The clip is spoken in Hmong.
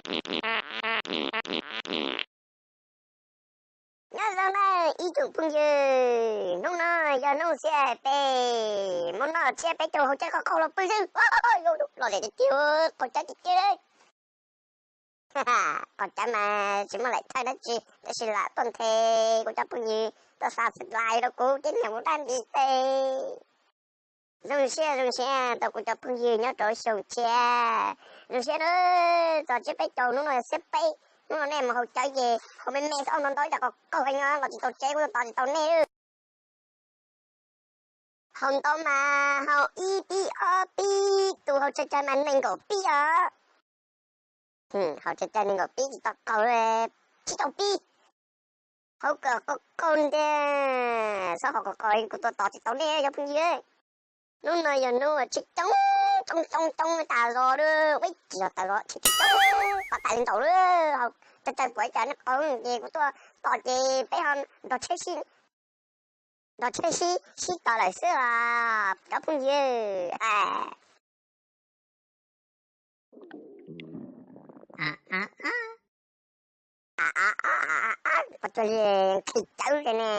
Nyob zoo nawb ib tsoom phooj ywg, hnub no yog hnub xiab peb, mus noj tsiab peb caug hauv tsev qhov qaug los pw xwb. Los tiag tiag, qaug cawv tiag tiag. Qaug cawv mas tsis muaj lawm thawj dab tsi, tab sis lam tuaj nthe kuv cov phooj ywg tuaj xa subscribe rau kuv thiab niam kuv dab nti teb. Zoo siab zoo siab tau kuv cov phooj ywg nyob rau xyoo tshiab. Zoo siab na, txog tsiab peb caug, hnub no yog xiab peb, hnub no nej mus haus cawv ces haus me me xwb, ntau ntau ib co qaug qaug nyob los tsis tau tsev, kuv tos tsis tau nej. Haus ntau mas haus ib pib ob pib, tus haus tsawg tsawg mas nees nkaum pib os. Haus tsawg tsawg nees nkaum pib tsis tau qaug, tsis tau pib. Haus kom qaug qaug ntiag, txhob haus kom qaug kuv tuaj tos tsis tau nej cov phooj ywg. Hnub no yog hnub uas tsw coob coob coob coob tas zog lawm, ua tsis yog tas zog, tsw coob coob tas li ntawd lawm. Haus tsawg tsawg puas ib cas nej qaug ces kuv tuaj tos ces peb ho nrog tsheb sib, nrog tsheb sib sib tos lawm xwb os cov phooj ywg. Pos tsuas li nqhis cawv li ne.